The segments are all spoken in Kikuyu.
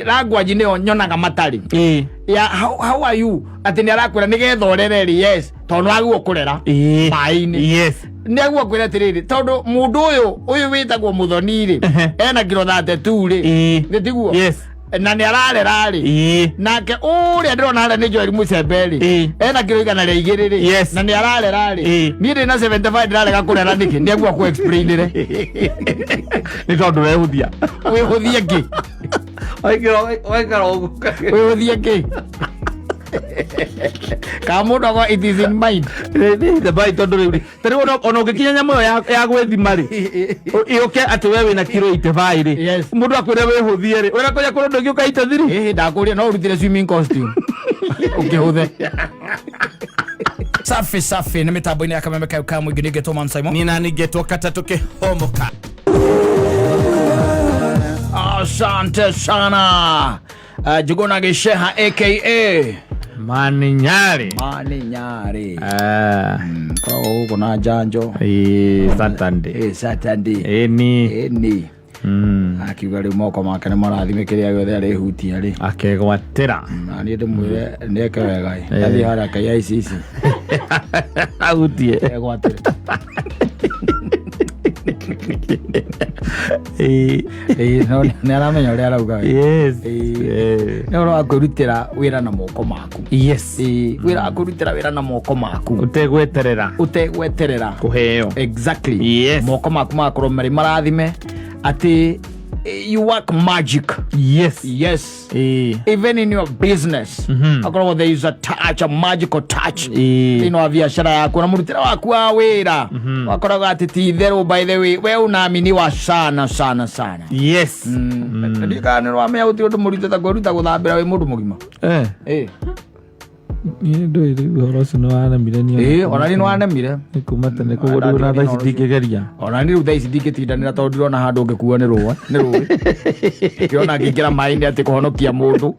Language nĩyo nyonaga matarĩ Ĩĩ. Ya how are you, atĩ nĩ arakwĩra nĩgetha ũrere rĩ, yes, tondũ nĩ wagĩrĩirwo kũrera Ĩĩ. maĩ-inĩ. Yes. Nĩ aguo kwĩra atĩrĩrĩ, tondũ mũndũ ũyũ wĩtagwo Mũthoni rĩ, ena kiro 32 rĩ. Ĩĩ. Nĩ tiguo? Yes. Na nĩ ararera rĩ. Ĩĩ. Nake ũrĩa ndĩrona harĩa nĩ Joel Mũcembe rĩ, Ĩĩ. ena kiro 102 rĩ. Yes. Na nĩ ararera rĩ. Ĩĩ. Niĩ ndĩ na 75, ndĩrarega kũrera nĩkĩ? Nĩ aguo akũ explainĩre. Nĩ tondũ wehũthia. Wĩhũthie kĩ? Waikara ũguo. Wĩhũthie kĩ? Kana mũndũ akwa it is in mind. Bai tondũ rĩu rĩ, ta rĩu ona ũngĩkinya nyamũ ĩyo ya gwĩthima rĩ, yũke atĩ we wĩna kiro 85 rĩ, Yes. mũndũ akwĩre wĩhũthie rĩ, ũrĩa kũrĩa kũrĩ ũndũ ũngĩ ũka 83. Ĩhĩ, ndakũria no ũrutire swimming costume ũkĩhũthe. Safi safi, nĩ mĩtambo-inĩ ya Kameme kayo ka mũingĩ, nĩngetwo Man Simon. Niĩ nani ngetwo katatũ kĩhomoka. Asante sana. Njuguna Gĩceha aka Maninyarĩ. Mani Nyarĩ. Ah, Koragwo gũkũ na njanjo. Ĩĩ, Saturday. Ĩ Saturday. Ĩni. Ĩni. Akiuga rĩu moko make nĩ marathime, kĩrĩa gĩothe arĩhutia rĩ. Akegwatĩra. Na niĩ ndĩmwĩre nĩeke wega ĩ. Athiĩ harĩa KICC. Ahutie. Egwatĩre. Ĩĩ. Ĩĩ, no nĩ aramenya ũrĩa arauga we. Yes. Ĩĩ. Ĩĩ. Nĩ ũhoro wa kwĩrutĩra wĩra na moko maku. Yes. Ĩĩ, wĩra wa kwĩrutĩra wĩra na moko maku. Ũtegweterera. Ũtegweterera. Kũheo. Exactly. Yes. Moko maku magakorwo marĩ marathime atĩ you work magic. Yes. Yes. Ĩĩ. Even in your business, akoragwo there is a touch, a magical touch Ĩĩ. thĩinĩ wa biacara yaku na mũrutĩre waku wa wĩra, wakoragwo atĩ ti itherũ. By the way, we unaaminiwa sana sana sana. Yes. Ndiũ kana nĩ wamenya gũtirĩ ũndũ mũritũ ta kwĩruta gũthambĩra wĩ mũndũ mũgima. Eh. Ĩ. Niĩ ndũĩ rĩu ũhoro ũcio nĩ waremire niĩ. Ĩ, ona niĩ nĩ wanemire. Nĩ kuma tene, koguo rĩu ona thaa ici ndingĩgeria. Ona niĩ rĩu thaa ici ndingĩtindanĩra tondũ ndirona handũ ngĩkuo nĩ rũĩ, ndĩrona ngĩingĩra maĩ-inĩ atĩ kũhonokia mũndũ.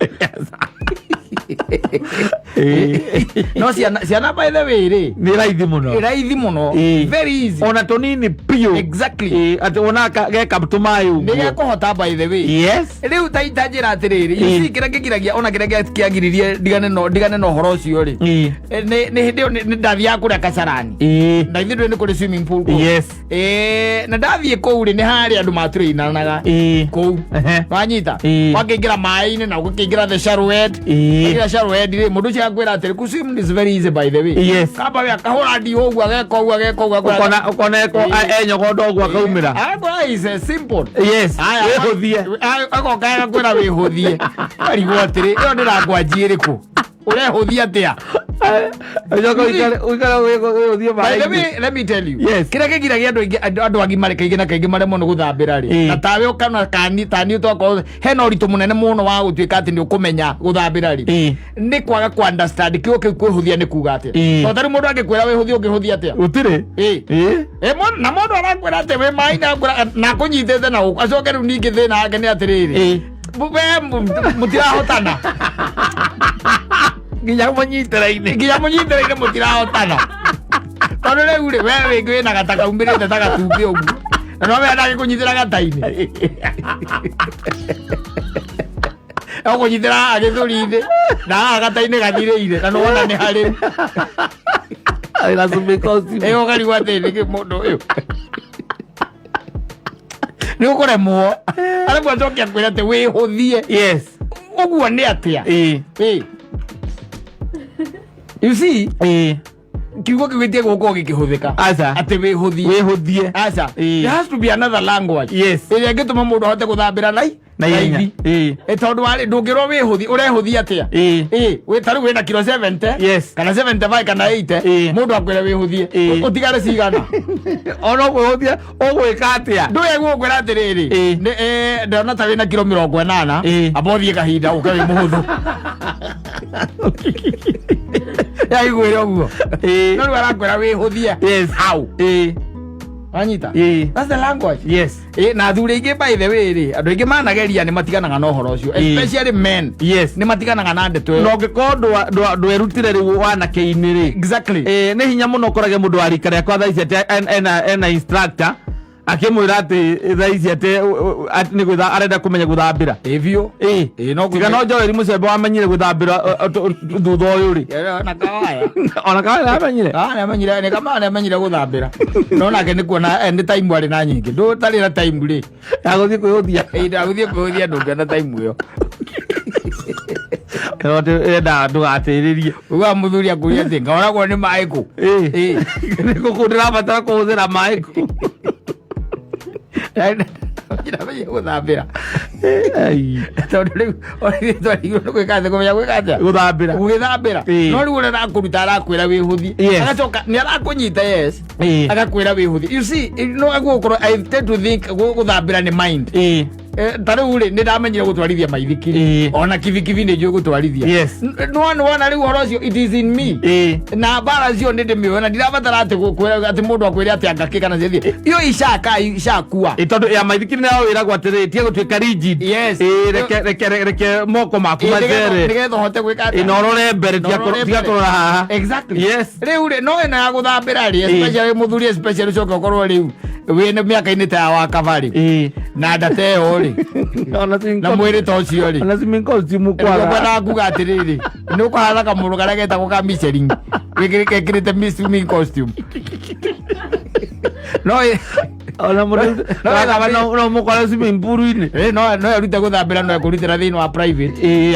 No ciana by the way rĩ, Nĩ raithi mũno. Ĩ raithi mũno. Ĩ. Very easy. Ona tũnini biũ. Exactly. Ĩ, atĩ wona geka tũmaĩ Nĩ ũguo. gekũhota by the way. Yes. Rĩu ta itanjĩra atĩrĩrĩ, you Ĩ. see, kĩrĩa kĩgiragia, ona kĩrĩa kĩagiririe ndigane na ũhoro ũcio rĩ, Ĩ. nĩ hĩndĩ ĩyo nĩ ndathiaga kũrĩa Kasarani. Ĩ. Na ithuĩ ndũĩ nĩ kũrĩ swimming pool kũu. Yes. Ĩ, na ndathiĩ kũu rĩ, nĩ harĩ andũ matũrĩinanaga Ĩ. kũu. Ehe. Wanyita? Ĩ. Wakĩingĩra maĩ-inĩ na ũgĩkĩingĩra the shallow end. Ĩ. Waingĩra shallow end rĩ, mũndũ ũcio akwĩra atĩrĩ, "Ku swim is very easy by the way." Yes. Kamba we akahũra ndiũ ũguo, ageka ũguo, ageka ũguo, akwĩra- Ũkona ũkona eko enyogonda ũguo akaumĩra. Agakwĩra is a simple. Yes. Aya, Wĩhũthie. Agoka agakwĩra wĩhũthie, arigwo atĩrĩ, ĩyo nĩ language ĩrĩkũ? Ũrehũthia atĩa? Ũcoke ũikare wĩhũthie By the maĩ-inĩ. way, let me tell you. Yes. Kĩrĩa kĩgiragia andũ aingĩ, andũ agima rĩ, kaingĩ na kaingĩ maremwo nĩ gũthambĩra rĩ. Ĩĩ. Na tawe ũkana kani tani twakorwo hena ũritũ mũnene mũno wa gũtuĩka atĩ nĩ ũkũmenya gũthambĩra rĩ. Ĩĩ. Nĩ kwaga ku understand kiugo kĩu kwĩhũthia nĩ kuga atĩa. Ĩĩ. Tondũ tarĩu mũndũ angĩkwĩra wĩhũthie, ũngĩhũthia atĩa? Gũtirĩ. Ĩĩ. Ĩĩ. Ĩ, na mũndũ arakwĩra atĩ wĩ maĩ-inĩ, akwĩra na akũnyitĩte na gũkũ, acoke rĩu ningĩ thĩna wake nĩ atĩrĩrĩ. Ĩĩ. We mũtirahotana. Nginya mũnyitĩra-inĩ. Nginya mũnyitĩrĩire mũtirahotana, tondũ rĩu rĩ, we wĩngĩ wĩna gata kaumĩrĩte ta gatumbĩ ũguo, na no we ndangĩkũnyitĩra gata-inĩ, egũkũnyitĩra haha gĩthũri-inĩ na haha gata-inĩ gathirĩire, na nĩwona nĩ harĩ. Wĩna swimming costume. Ĩ, ũkarigwo atĩ nĩkĩ mũndũ ũyũ nĩ ũkũremwo, arabu acoke akwĩra atĩ wĩhũthie. Yes. Ũguo nĩ atĩa? Ĩĩ. Ĩ. You see, Ĩĩ. kiugo kĩu gĩtige gũkorwo gĩkĩhũthĩka Aca. atĩ wĩhũthie. Wĩhũthie. Aca. Ĩĩ. There has to be another language Yes. ĩrĩa ĩngĩtũma mũndũ ahote gũthambĩra nai Na ihenya. raithi. Ĩĩ. Ĩ, tondũ warĩ ndũngĩrwo wĩhũthi, ũrehũthia atĩa? Ĩĩ. Ĩ, wĩ tarĩu wĩna kiro 70 Yes. kana 75 kana 80, Ĩĩ. mũndũ akwĩra wĩhũthie, Ĩĩ. ũtigare cigana? Ona ũkwĩhũthia ũgwĩka atĩa? Ndũĩ gũkwĩra atĩrĩrĩ, Ĩĩ. Ndona ta wĩna kiro 80, Ĩĩ. amba ũthiĩ kahinda ũke wĩ mũhũthũ, yaiguĩre ũguo. Ĩĩ. No rĩu arakwĩra wĩhũthie. Yes. How? Ĩĩ. Wanyita? Ĩĩ. That's the language. Yes. Ĩ, na athuri aingĩ by the way rĩ, andũ aingĩ manageria nĩ matiganaga na ũhoro ũcio. Ĩĩ. Especially men. Yes. Nĩ matiganaga na ndeto Na ĩyo. ũngĩkorwo ndwerutire rĩu wanake-inĩ rĩ. Exactly. Ĩĩ, nĩ hinya mũno ũkorage mũndũ wa rika rĩakwa thaa ici atĩ ena instructor. Akĩmwĩra atĩ thaa ici atĩ atĩ nĩ gwĩtha arenda kũmenya gũthambĩra. Ĩ biũ. Ĩ. Ĩ, no Tiga no Joel Mũcembe wamenyire gũthambĩra thutha ũyũ rĩ. Na kawaya. Ona kawaya nĩamenyire. Ah, nĩamenyire nĩ kama nĩamenyire gũthambĩra. No nake nĩ kuona nĩ time arĩ na nyingĩ. Ndũtarĩ na time rĩ. Ya gũthiĩ kwĩhũthia. Ĩ, ndagũthiĩ kwĩhũthia ndũngĩona time ĩyo. No enda ndũgatĩrĩrie. Uga mũthuri akũria atĩ ngoragwo nĩ maĩ kũ. Ĩ. Ĩ. Nĩ kũ ndĩrabatara kũhũthĩra maĩ kũ. Ndamenyire gũthambĩra. Ai. Tondũ rĩu twarigirwo nĩ gwĩka atĩ kũmenya gwĩka atĩa. Gũthambĩra. Gũgĩthambĩra. Ĩ. No rĩu ũrĩa arakũruta arakwĩra wĩhũthie. Yes. Agacoka nĩ arakũnyita yes. Ĩ. Agakwĩra wĩhũthie. You see, no gũkorwo I tend to think gũthambĩra nĩ mind. Ĩ. Ta rĩu rĩ nĩ ndamenyire gũtwarithia maithikiri Ĩ. ona kibikibi nĩ njũĩ gũtwarithia. Yes. Nĩwona wona rĩu ũhoro ũcio it is in me. Ĩ. Na mbara cio nĩ ndĩmĩũĩ na ndirabatara atĩ gũkwĩra atĩ mũndũ akwĩre atĩ anga kĩ kana ciathiĩ iyo icaka icakua. Ĩ, tondũ ya maithikiri nayo wĩragwo atĩrĩ tiga gũtuĩka rigid. Yes. Ĩ, reke moko maku Ĩ, mathere. nĩgetha ũhote gwĩka Ĩ, atĩa? na ũrore mbere Na ũrore tiga mbere. kũrora haha. Exactly. Yes. Rĩu rĩ no ĩno ya gũthambĩra rĩ Ĩ. especially mũthuri especially ũcoke ũkorwo rĩu wĩna mĩaka-inĩ ta ya wakabarĩ Ĩ. na ndata ĩyo rĩ Ona swimming na mwĩrĩ ta ũcio rĩ. Ona swimming costume kwaga. Ngwendaga kuga atĩrĩrĩ nĩ ũkũhana kamũndũ karĩa getagwo ka Michelin gekĩrĩte swimming costume no Ona mũndũ No, no no no mũkore swimming pool-inĩ. ĩ, no erute gũthambĩra no ekũrutĩra thĩinĩ wa private. Ĩ,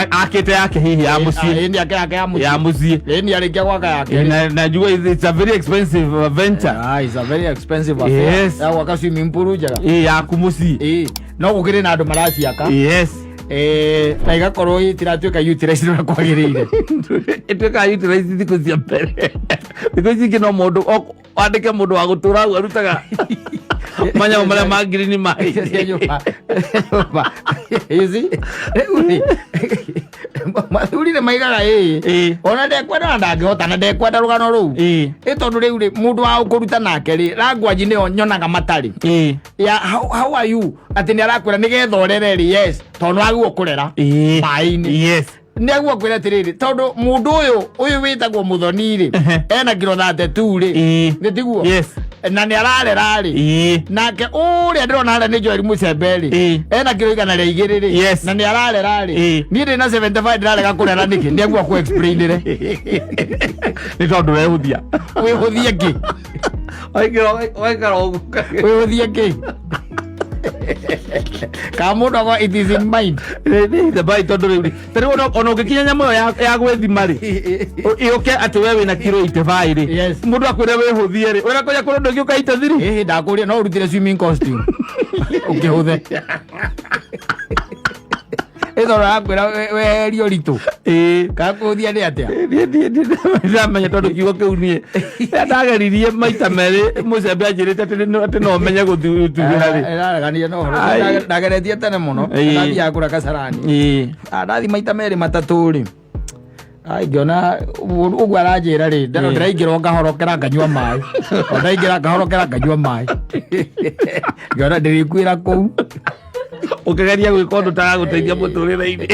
akĩte yake hihi ya mũciĩ. Ĩ, ake yake ya mũciĩ. Ya mũciĩ. Ĩ, nĩ arĩkia gwaka yake. Ĩ, na najua it's a very expensive venture. Ah, it's a very expensive affair. Yes. Ya gwaka swimming pool njega. Ĩ, yaku mũciĩ. Ĩ, no gũkĩrĩ na andũ maraciaka. Yes. Ĩ, na igakorwo itiratuĩka utilized ũrĩa kwagĩrĩire. Ĩtuĩkaga utilized thikũ cia mbere. Thikũ ici ingĩ no mũndũ wandĩke mũndũ wa gũtũra hau arutaga manyamũ marĩa ma ngirini Cia maĩ. nyũmba. Nyũmba. You see? Rĩu rĩ, mathuri nĩ maigaga ĩ Ĩ. ona ndekwenda na ndangĩhota na ndekwenda rũgano rũu. Ĩ. Ĩ, tondũ rĩu rĩ mũndũ wa kũruta nake rĩ language nĩyo nyonaga matarĩ Ĩ. ya how are you atĩ nĩ arakwĩra nĩgetha ũrere rĩ yes tondũ nĩwagĩrĩirwo kũrera Ĩ. maĩ-inĩ. Yes. Nĩaguo kwĩra atĩrĩrĩ tondũ mũndũ ũyũ wĩtagwo mũthoni rĩ ena kiro 32 rĩ Ĩ. nĩ tiguo Yes. na nĩ ararera rĩ Ĩ. nake ũrĩa ndĩrona harĩa nĩ Joel Mũcembe rĩ Ĩ. ena kiro 102 rĩ Yes. na nĩ ararera rĩ Ĩ. niĩ ndĩ na 75 ndĩrarega kũrera nĩkĩ nĩaguo kũ explainĩre. Nĩ tondũ wehũthia. Wĩhũthie kĩ? Waikara ũguo. Wĩhũthie kĩ ka mũndũ akwa it is in mind. Nĩ tondũ rĩu rĩ ta rĩu ona ũngĩkinya nyamũ ĩyo ya gwĩthima rĩ ĩũke atĩ we wĩna kiro 85 rĩ Yes. mũndũ akwĩre wĩhũthie rĩ ũrĩa kũrĩa kũrĩ ũndũ ũngĩ ũkaita thiri. Ĩhĩ ndakũria no ũrutire swimming costume ũkĩhũthe ĩtondũ arakwĩra weherie ũritũ Ĩ. kana kũhũthia nĩ atĩa? Ndamenya tondũ kiugo kĩu niĩ ndageririe maita merĩ mũcembe anjĩrĩte atĩ no menye gũtubĩra rĩ. Ĩrareganire na ũhoro. Ai. Ndageretie tene mũno. Ĩ. Ndathiaga kũrĩa Kasarani. Ĩ. Ah, ndathi maita merĩ matatũ rĩ. Ai, ngĩona ũguo aranjĩra rĩ Ĩ. ndĩraingĩra o ngahorokera nganyua maĩ o ndaingĩra ngahorokera nganyua maĩ ngĩona ndĩrĩkuĩra kũu. Ũkĩgeria gwĩka ũndũ ũtaragũteithia mũtũrĩre-inĩ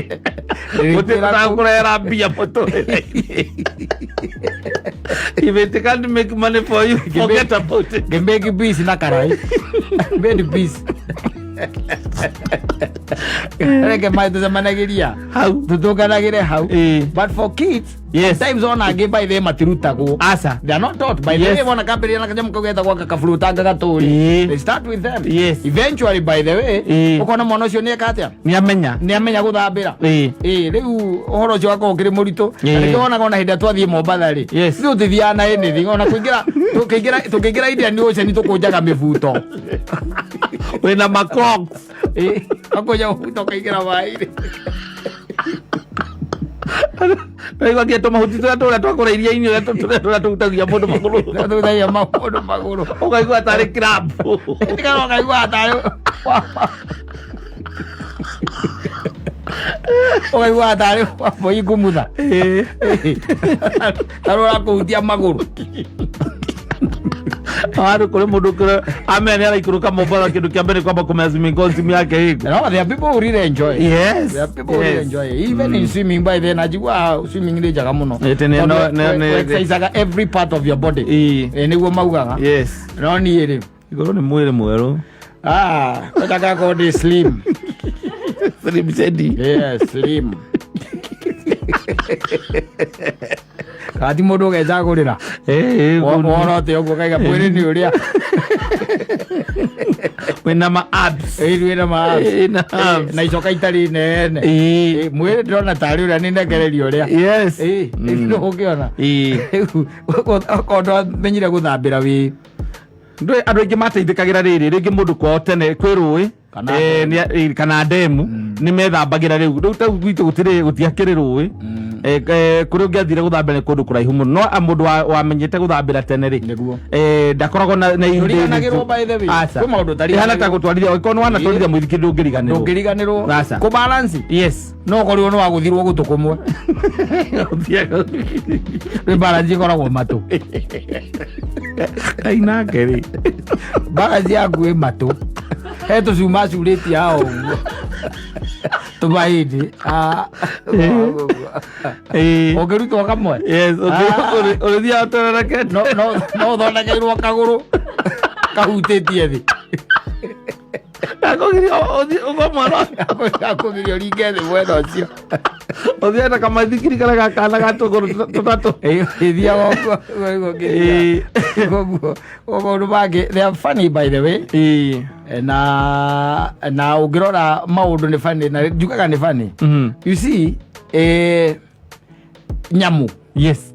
ũtagũkũrehera mbia mũtũrĩre-inĩ. If it can't make money for you, forget about it. Ngĩmake peace na karai made peace reke maĩ tũcemanagĩria hau tũtũnganagĩre hau. Ĩ. But for kids Yes. sometimes ona angĩ by the way matirutagwo. Aca. They are not taught by the Yes. way wona kambĩrĩria na kanyamũ kau getagwo gakabulutanga gatũri. Ĩ. They start with them. Yes. Eventually by the way Ĩ. ũkona mwana ũcio nĩ eka atĩa Nĩ amenya. nĩ amenya gũthambĩra. Ĩ. Ĩ, rĩu ũhoro ũcio wakorwo ũkĩrĩ mũritũ na Ĩ. nĩkĩo wonaga ona hĩndĩ ĩrĩa twathiĩ Mombatha rĩ Yes. ithuĩ tũtithiaga na anything ona kũingĩra tũkĩingĩra Indian Ocean tũkũnjaga mĩbuto. Wĩna macrocs. Ĩ, ũgakũnja mũbuto ũkaingĩra maĩ-inĩ. Naigua nginya tũmahuti tũrĩa tũrĩa twakũra iria-inĩ ũrĩa tũrĩa tũhutagia mũndũ magũrũ. Tũhutagia mũndũ magũrũ. Ũkaigua tarĩ crab. Tigana ũkaigua tarĩ ũkaigua tarĩ wambui ngumutha Ĩ. tarĩ ũrakũhutia magũrũ. Handũ kũrĩ mũndũ kũrĩ amenya nĩ araikũrũka Mombatha kĩndũ kĩa mbere kwamba kũmenya swimming costume yake ĩkũ. No, there are people who really enjoy it. Yes. There are people who really Yes. enjoy it. Even in swimming by then, najua swimming nĩ njega mũno. Ĩtĩ nĩ- Tondũ no- nĩ- exercisaga every part of your body. Ĩ. Ĩ, nĩguo maugaga. Yes. No niĩ rĩ, Igoro nĩ mwĩrĩ mwerũ. Ah, ndakakorwo ndĩ slim. Slim Shady. Yes, slim. Kati mũndũ ũgecagũrĩra. Eh, Wona ũtĩ ũguo kaiga mwĩrĩ nĩ ũrĩa. Wĩna ma abs. Ĩĩ wĩna ma abs. Wĩna abs. Na icoka itarĩ nene. Ĩĩ. Ĩĩ, mwĩrĩ ndĩrona tarĩ ũrĩa nĩ ndengereria ũrĩa. Yes. Ĩĩ, nĩ ũkĩona. Ĩĩ. Rĩu, okorwo ndwamenyire gũthambĩra wĩ Ndũĩ andũ aingĩ mateithĩkagĩra rĩrĩ rĩngĩ mũndũ kwao tene kwĩ rũĩ Kana kana ndemu nĩ methambagĩra rĩu rĩu tau gwitũ gũtirĩ gũtiakĩrĩ rũĩ. Kũrĩa ũngĩathire gũthambĩra nĩ kũndũ kũraihu mũno no mũndũ wamenyete gũthambĩra tene rĩ Nĩguo. Ndakoragwo na ihinda Ndũriganagĩrwo iritũ. by the way. Aca. Kwĩ maũndũ ũtariganagĩrwo. Ĩhana ta gũtwarithia angĩkorwo nĩ wanatwarithia mũithikiri ndũngĩriganĩrwo. Ndũngĩriganĩrwo. Aca. Kũ balance. Yes. No ũkorirwo nĩ wagũthirwo gũtũ kũmwe. Rĩ balance ĩkoragwo matũ. Kainake rĩ. Balance yaku ĩ matũ. He tũcuma curĩtie haha ũguo. Tũmahĩndĩ. Ah, Ũngĩrutwo kamwe. Yes, ũrĩthiaga ũtererekete. No ũthondekeirwo kagũrũ kahutĩtie thĩ. Gakũgiria ũthiĩ ũgwe mwena. Gakũgiria ũringe thĩ mwena ũcio. Ũthiĩ na kamaithikiri karĩa ga kana ga tũgũrũ tũtatũ. Ĩthiaga ũguo ũguo maũndũ mangĩ they are funny by the way. Na ũngĩrora maũndũ nĩ funny na njugaga nĩ funny. You see, nyamũ Yes.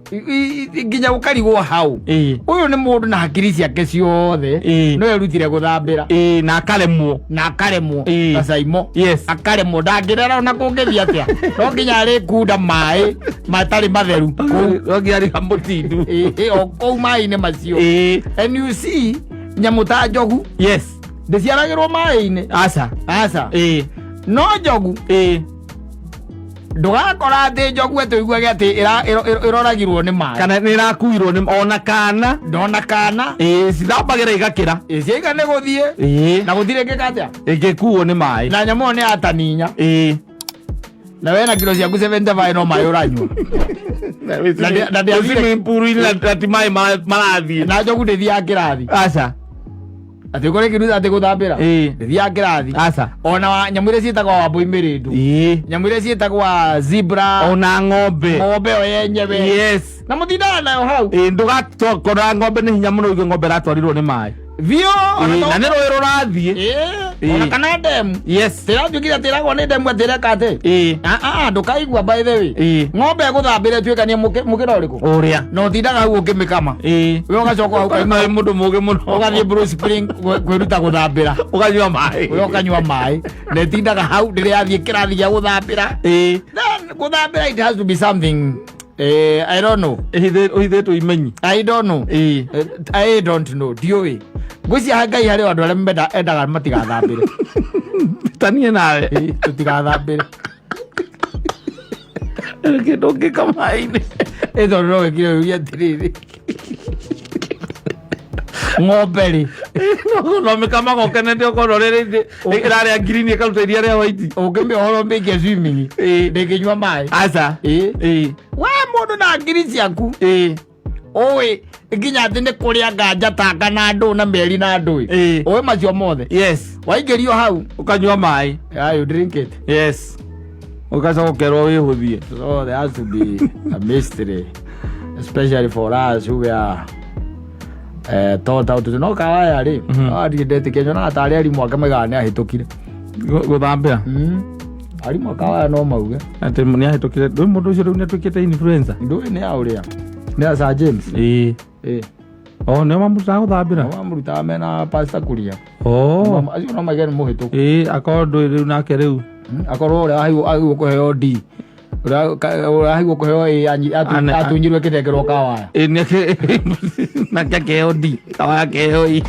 Nginya ũkarigwo hau ũyũ nĩ mũndũ na hakiri ciake ciothe no erutire gũthambĩra Na akaremwo. Na akaremwo na Saimo Yes. akaremwo ndangĩrera ona kũngĩthiĩ atĩa no nginya arĩkunda maĩ matarĩ matheru kũu. No nginya arĩ mũtindu. Ĩĩ, o kũu maĩ-inĩ macio. And you see, nyamũ ta njogu Yes. ndĩciaragĩrwo maĩ-inĩ. Aca. Aca. No njogu ndũgakora atĩ njogu atĩ ũiguage atĩ ĩroragirwo nĩ maĩ. Kana nĩ ĩrakuirwo nĩ ona kana. Ndona kana. Cithambagĩra igakĩra. Ciaiga nĩ gũthiĩ na gũtirĩ ĩngĩka atĩa. Ĩngĩkuo nĩ maĩ. Na nyamũ ĩyo nĩ yataninya na we na kilo ciaku 75 no maĩ ũranyua. Na Swimming pool-inĩ na ti maĩ marathiĩ. Na njogu ndĩthiaga kĩrathi. Aca. Atĩ ũkore kĩruta atĩ gũthambĩra ndĩthiaga kĩrathi. Aca. Ona nyamũ iria ciĩtagwo wambũi mĩrĩndu, nyamũ iria ciĩtagwa zebra, Ona ng'ombe. Ng'ombe yo yenyewe na mũtindaga nayo hau. Ndũgakora ng'ombe nĩ hinya mũno ũigue ng'ombe ĩratwarirwo nĩ maĩ. Biũ ona Na nĩ rũĩ rũrathiĩ. Ona kana ndemu tĩratuĩkire atĩ ĩragwo nĩ ndemu atĩ ĩreka atĩ. Ah, ah, ndũkaigua by the way. Ng'ombe ĩgũthambĩra ĩtuĩkanie mũkĩra ũrĩkũ Ũrĩa. Na ũtindaga hau ũkĩmĩkama. We ũgacoka hau Ũkaima wĩ mũndũ mũũgĩ mũno. Ũgathiĩ Blue Spring kwĩruta gũthambĩra. Ũkanyua maĩ. We ũkanyua maĩ na ĩtindaga hau ndĩrĩ yathiĩ kĩrathi gĩa gũthambĩra. Then gũthambĩra it has to be something, I don't know. Ũhithĩtwo imenyi. I don't know. I don't know, ndiũĩ. Ngwĩciria Ngai harĩ andũ arĩa endaga matigathambĩre. Tanie nawe. Tũtigathambĩre. Kĩndũ ũngĩka maĩ-inĩ. Ĩ tondũ no wĩkire ũria atĩrĩrĩ, ng'ombe rĩ No mĩkamaga ũkenete ũkona ũrĩa ĩrarĩa ngirini ĩkaruta iria rĩa white. Ũngĩmĩohora ũmĩikie swimming ndĩngĩnyua maĩ. Aca. We mũndũ na ngiri ciaku ũĩ nginya atĩ nĩ kũrĩa nganja tanga na ndũ na meri na ndũĩ ũĩ macio mothe waingĩrio hau Ũkanyua maĩ. Yeah, you drink it. Yes, ũgacoka ũkerwo wĩhũthie. So there has to be a mystery, especially for us who were taught how to no kawaya rĩ. Ndirĩ ndetĩkia nyonaga tarĩ arimũ ake maigaga nĩ ahĩtũkire. Gũthambĩra. Arimũ a kawaya no mauge atĩ nĩ ahĩtũkire rĩu mũndũ ũcio rĩu nĩ atuĩkĩte influencer. Ndũĩ nĩ ya ũrĩa nĩ ya Sir James. O nĩo mamũrutaga gũthambĩra. Nao mamũrutaga mena Pastor Kuria. Acio no maige nĩ mũhĩtũku. Akorwo ndũĩ rĩu nake rĩu Akorwo ũrĩa ahairwo kũheo D, ũrĩa ahairwo kũheo A atunyirwo ĩkĩnengerwo kawaya. Nake akĩheo D, kawaya akĩheo E.